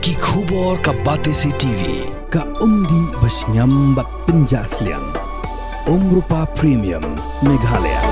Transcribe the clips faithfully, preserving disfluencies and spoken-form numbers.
Ki khubor ka Batesi T V. Ka umdih ba shngiam bad pynjah sliang. Umrupa Premium, Meghalaya.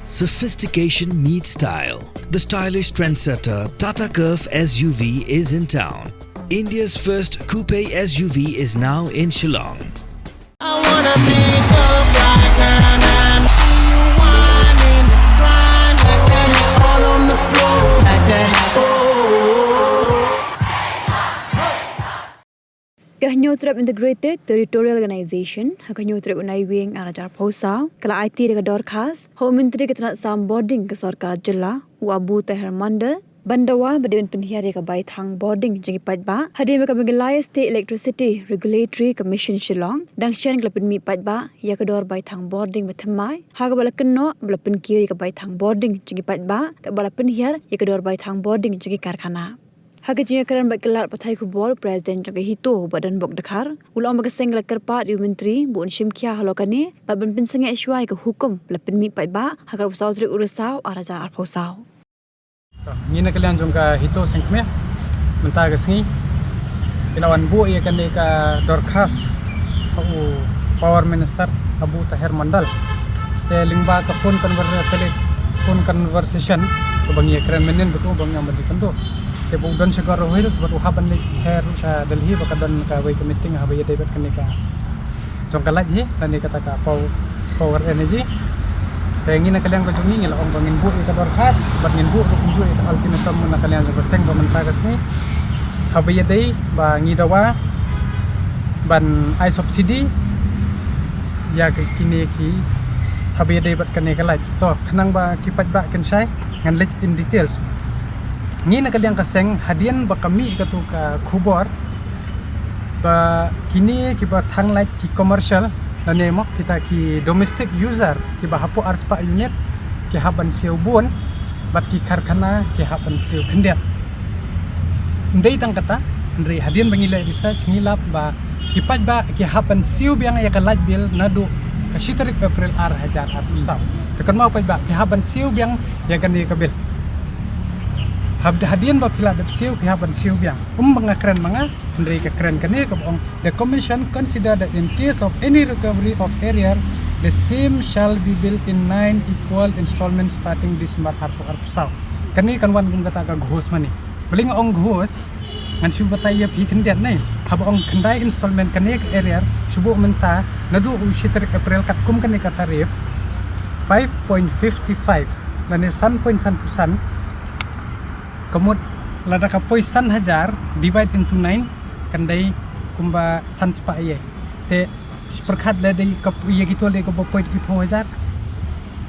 Sophistication meets style. The stylish trendsetter Tata Curvv S U V is in town. India's first coupe S U V is now in Shillong. I wanna pick up right now and see you whining, grinding, all on the floor, smack that. Oh. Ka Hynñiewtrep Integrated Territorial Organization ha ka Hynñiewtrep u Naiwieng ar hajar arphew saw ka la aiti da ka dorkhas ha u Myntri ka tnat sam bording ka Sorkar Jylla, u Abu Taher Mondal, ban dawa ba dei ban pynhiar ïa ka baithang bording jong ki paidbah hadien ba ka Meghalaya State Electricity Regulatory Commission Shillong dang shen ka la pynmih paidbah ïa ka dor baithang bording ba thymmai, ha kaba la kynnoh ba la pynkiew ïa ka baithang bording jong ki paidbah katba la pynhiar ïa ka dor baithang bording jong ki karkhana. Ha ka jingïakren bad ki lad pathai khubor, President jong ka HITO, Bah Donbok Dkhar, u la ong ba ka seng ka la kyrpad ïa u Myntri ba un shim khia halor kane bad ban pynsangeh shuwa ïa ka hukum ba la pynmih paidbah ha ka arphew saw tarik u Risaw ar hajar arphew saw. Ngi na ka liang jong ka HITO Seng Kmie, mynta ka sngi ngi la wan buh ïa kane ka dorkhas ha u Power Minister Abu Taher Mondal. Te lyngba ka phone conver-, telephone conversation kaba ngi ïakren mynnin bad u ba ngi ong ban ïakynduh. Te ba u don sha Garo Hills bad u hap ban leit her sha Delhi ba ka don kawei ka meeting haba ïadei bad kane ka jong ka light hi lane kata ka pow-, power energy. Te ngi na ka liang ka jong ngi ngi la ong ba ngin buh ïa ka dorkhas bad ngin buh ruh kumjuh ïa ka ultimatum na ka liang jong ka seng ba mynta ka sngi haba ïadei ba ngi dawa ban ai subsidy ïa ka kine ki haba ïadei bad kane ka light. To khnang ba ki paidbah kin shai ngan leit in details. Ngi na ka liang ka seng hadien ba ka mih katu ka khubor ba kine kiba thang light ki commercial lane mo kita ki domestic user kiba hapoh arspah unit ki hap ban siew bun bad ki karkhana ki hap ban siew khyndiat. Ym dei tang kata, hynrei hadien ba ngi leh research ngi lap ba ki paidbah ki hap ban siew biang ïa ka light bill naduh ka shi tarik April ar hajar arphew saw. Te kynmaw paidbah ki hap ban siew biang ïa kane ka bill. Hap-, hadien ba phi la dep siew phi hap ban siew biang. Ym ba nga kren ma nga, hynrei ka kren kane kaba ong, "The Commission consider that in case of any recovery of arrear, the same shall be billed in nine equal installments starting December arphew arphew saw." Kane kan wan kum kata ka ghos mane. Balei nga ong ghos, ngan shu batai ïa phi khyndiat ne. Haba ong khyndai installment kane ka arrear, shu buh mynta naduh u shi tarik April katkum kane ka tarif, five point fifty five lane san point san phew san. Ka mut lada ka poi san hajar divide into nine kan dei kumba san spah ïa. Te pyrkhat lada ka ïa kito lei kaba poi ki phew hajar.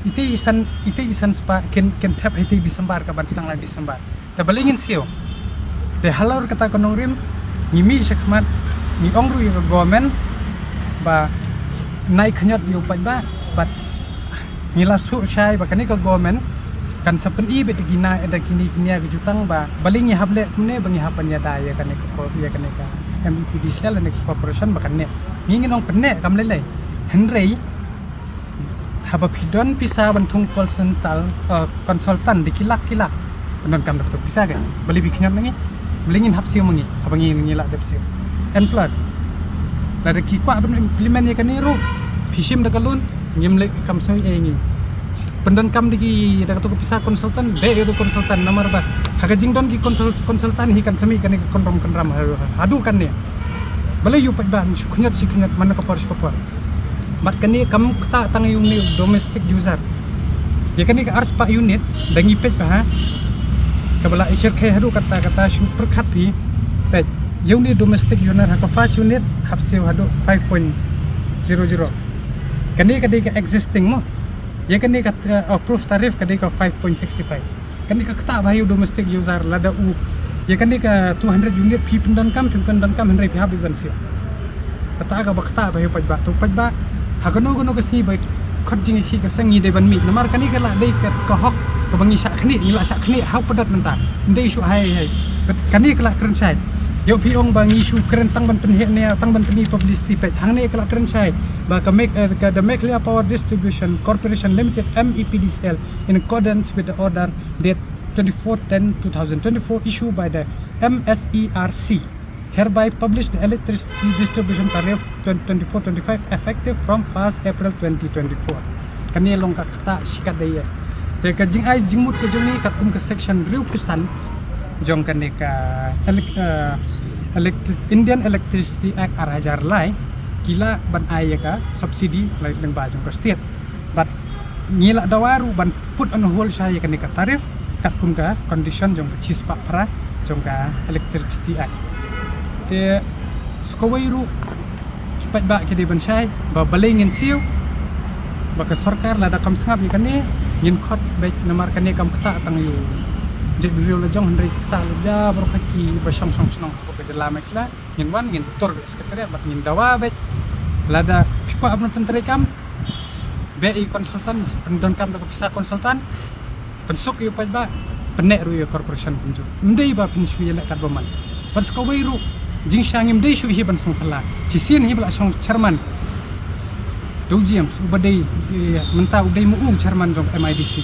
Ite i san, ite i san spah kin, kin thep ha ite i December ka ban sdang la December. Te balei ngin siew? Te halor kata ka nongrim ngi mih shakhmat ngi ong ruh ïa ka government ba nai khñiot ïa u paidbah bad ngi la shu shai ba kane ka government kan sa pyni beit da kine, da kine, kine ki jutang ba balei ngi hap leh kumne ba ngi hap ban ïada ïa kane ka ko-, ïa kane ka M E P D C L ne ka corporation ba kan neh. Ngi ngin ong pynneh kam lei lei. Hynrei haba phi don pisa ban thung consultant, eh, consultant da ki lak ki lak. Pyndonkam da katu ka pisa ka. Balei phi khñiot na ngi? Balei ngin hap siew ma ngi? Haba ngi, ngi lah dep siew. And plus lada ki kwah ban implement ïa kane ruh phi shim da ka loan, ngim leh kam sngewsih ïa ngi. Pyndonkam da ki da katu ka pisa consultant, beh ïa tu consultant namar ba ha ka jingdon ki consult-, consultant hi kan sa mih kane ka kynrum kynram ha, haduh kane. Balei ïa u paidbah shu khñiot shu khñiot man la ka por sha ka por. Bad kane kam ktah tang ïa une u domestic user. Ïa kane ka arspah unit da ngi peit ba ha kaba la i shyrkhei haduh katta katta shu pyrkhat phi. Peit ïa une u domestic user ha ka first unit hap siew haduh five point zero zero. Kane ka dei ka existing mo. Ïa kane ka, uh, approved tariff ka dei ka five point six five. Kane ka ktah ba ha ïa u domestic user lada u ïa kane ka two hundred unit phi pyndonkam, phi pyndonkam hynrei phi hap beit ban siew. Kata kaba ktah ba ha ïa u paidbah, to paidbah ha kano kano ka sngi ba khot jingïakhih ka seng ngi dei ban mih namar kane ka la dei ka, ka hok kaba ngi shah khniah, ngi la shah khniah ha u padat mynta. Ym dei shu hai hai. Kane ka la kren shai. Ïoh phi ong ba ngi shu kren tang ban pynheh ne tang ban pyni publicity page. Hangne ka la kren shai ba ka Meg-, eh, ka The Meghalaya Power Distribution Corporation Limited, M E P D C L, in accordance with the order date twenty-four ten two thousand twenty-four, issued by the M S E R C, hereby publish the electricity distribution tariff twenty twenty-four twenty-five, effective from first April twenty twenty-four. Kane long ka kata shikat da ye. Te ka jingai jingmut ka jong ngi katkum ka section hynriewphew san jong kane ka elec-, eh, elect-, Indian Electricity Act ar hajar lai, ki lah ban ai ïa ka subsidy lyngba jong ka state. Bad ngi la dawa ruh ban put on hold shai ïa kane ka tariff katkum ka condition jong ka shispah phra jong ka Electricity Act. Te sa kawei ruh ki paidbah ki dei ban shai ba balei ngin siew ba ka sorkar lada kam sngap ïa kane, ngin khot beit namar kane kam ktah tang ïa u jaitbynriew la jong, hynrei ktah la ïa baroh ki ba shong shong shnong hapoh ka jylla Meghalaya. Ngin wan, ngin tur beit secretariat bad ngin dawa beit. Lada phi kwah ban pyntreikam, beh ïa consultant, pyndonkam da ka pisa consultant, pynsuk ïa u paidbah, pynneh ruh ïa corporation kumjuh. Ym dei ba phin shu ïaleh katba mon. Bad sa kawei ruh, jingshisha ngim dei shuh hi ban sngewphylla. Shisien hi ba la shong chairman Dew James, uba dei, eh, mynta u dei ma u chairman jong M I D C.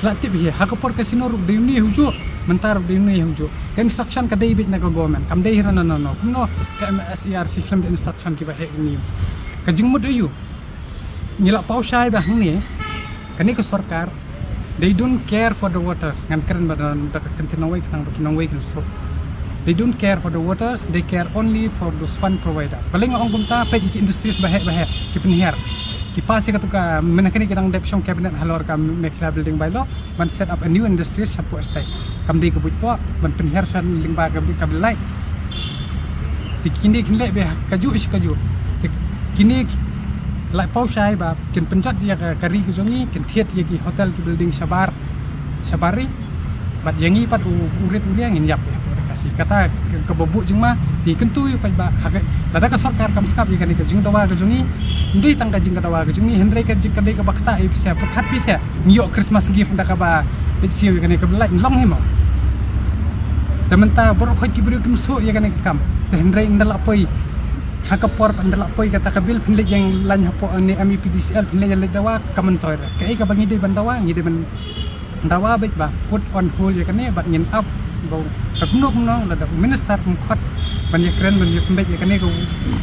La tip hi, ha ka por casino ruh dei une hujuh, mynta ruh dei une hujuh. Ka instruction ka dei beit na ka government, kam dei hi na no no. Kumno ka M S E R C khlem da instruction kiba heh ïa ngi. Ka jingmut aïu? Ngi la paw shai ba hangne kane ka sorkar, they don't care for the voters. Ngan kren ba da, da ka ktien nongwei khnang ba ki nongwei kin suk. They don't care for the voters, they care only for those fund provider. Balei nga ong kumta? Peit ïa ki industries ba heh ba heh, ki pynhiar. Ki pass ïa katu ka, mynta kane ki dang dep shong cabinet halor ka Meghalaya Building Bylaw ban set up a new industry shapoh state. Kam dei ka buit poh ban pynhiar sha lyngba ka, ka Bill Light. Te kine kin leh beit kajuh shi kajuh. Te kine ki la paw shai ba kin pynjot ïa ka, ka ri ka jong ngi, kin thied ïa ki hotel ki building shabar shabar ri. Bad ïa ngi pat u, u rit u riang ngin ïap ïa ka Khasi. Kata ka, kaba buh jingma, te kyntu ïa u paidbah, ha ka, lada ka sorkar kam sngap ïa kane ka jingdawa ka jong ngi, ym dei tang ka jingdawa ka jong ngi, hynrei ka jing, ka dei kaba ktah ïa phi sha, pyrkhat phi sha, ngi ïoh Christmas gift da kaba leit siew ïa kane ka Bill Light, long hi mo. Te mynta baroh khoit ki briew kim suk ïa kane ka kam. Te hynrei ynda la poi ha ka por, ynda la poi kata ka bill, phin leit ïeng lain hapoh ne M E P D C L, phin leit ïeng leit dawa, ka myntoi re. Kaei kaba ngi dei ban dawa, ngi dei ban dawa beit ba put on hold ïa kane bad ngin ap ba ka kumno kumno lada u minister kum khot ban ïakren ban ïapynbeit ïa kane ka,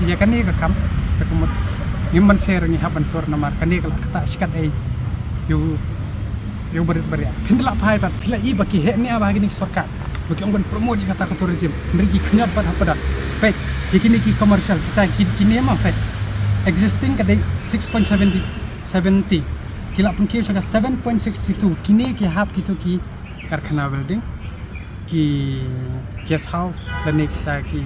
ïa kane ka kam. Te kumno ngim ban sher, ngi hap ban tur namar kane ka la ktah shikat ei ïa u, ïa u barit baria. Phin da la phai bad phi la i ba ki heh nia ba ha kine ki sorkar ba ki ong ban promote ïa kata ka tourism, hynrei ki khñiot bad ha pdeng. Peit ïa kine ki commercial, kita ki, kine ma peit, existing ka dei six point seventy, seventy. Ki la pynkiew sha ka seven point six two. Kine ki hap kito ki karkhana welding, ki guest house, lane kita ki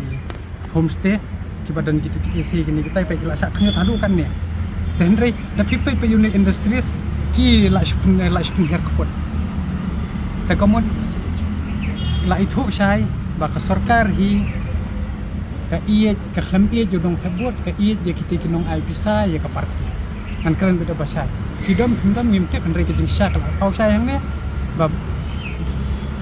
homestay, kiba don kito ki A C kine kita, peit ki la shah khñiot haduh katne. Te hynrei da phi peit, peit ïa une industries, ki la shu pyn, la shu pynhiar kput. Te ka mut la ithuh shai ba ka sorkar hi ka ïeit, ka khlem ïeit ïa u nongthep vote, ka ïeit ïa kita ki nongai pisa ïa ka party. Ngan kren beit da ba shai. Phi don, phim don, ngim tip, hynrei ka jingshisha ka la paw shai hangne ba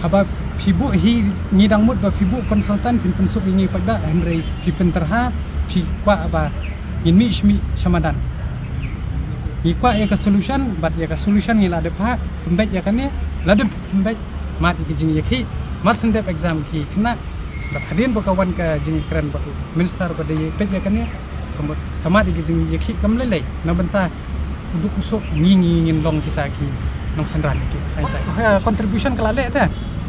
haba phi buh hi, ngi dang mut ba phi buh consultant, phin pynsuk ïa ngi paidbah, hynrei phi pyntyrha, phi kwah ba ngin mih shi mih sha madan. Ngi kwah ïa ka solution, bad ïa ka solution ngi la dep phah, pynbeit ïa kane, la dep pynbeit, mad ïa ki jingïakhih, mar shen dep exam ki khynnah. Bad hadien ba ka wan ka jingïakren bad u minister ba dei peit ïa kane, ka mut sa mad ïa ki jingïakhih kam lei lei na bynta u duk u suk, ngi, ngi ngin long kita ki nongsynran ki. Ai tai. Ha, contribution ka la leh te.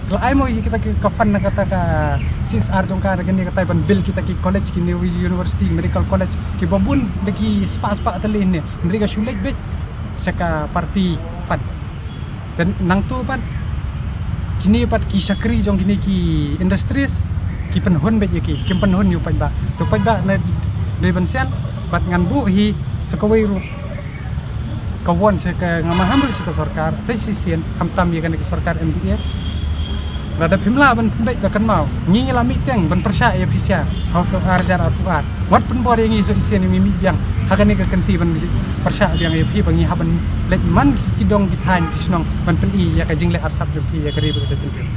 Ka la ai mo ïa kita ki ka fund na kata ka C S R jong ka, na kane katai ban build kita ki college, ki new university, medical college, kiba bun da ki spah spah tylli ne. Hynrei ka shu leit beit sha ka party fund. Te nangtu pat kine pat ki shakri jong kine ki industries, ki pynhun beit ïa ki, kim pynhun ïa u paidbah. Te u paidbah ne dei ban sian, bad ngan buh hi sa kawei ruh ka wan sha ka, nga maham ruh sha ka sorkar, sa shisien, khamtam ïa kane ka sorkar M D A. Lada phim lah ban pynbeit, da kynmaw, ngi, ngi la mih teng ban pyrshah ïa phi sha ha u ar hajar arphew ar. Wat pynbor ïa ngi, sa shisien ïa ngi mih biang ha kane ka kynti ban pyrshah biang ïa phi ba ngi hap ban leit man ki dong ki thaiñ ki shnong ban pyni ïa ka jingleh arsap jong phi ïa ka ri bad ka jaitbynriew.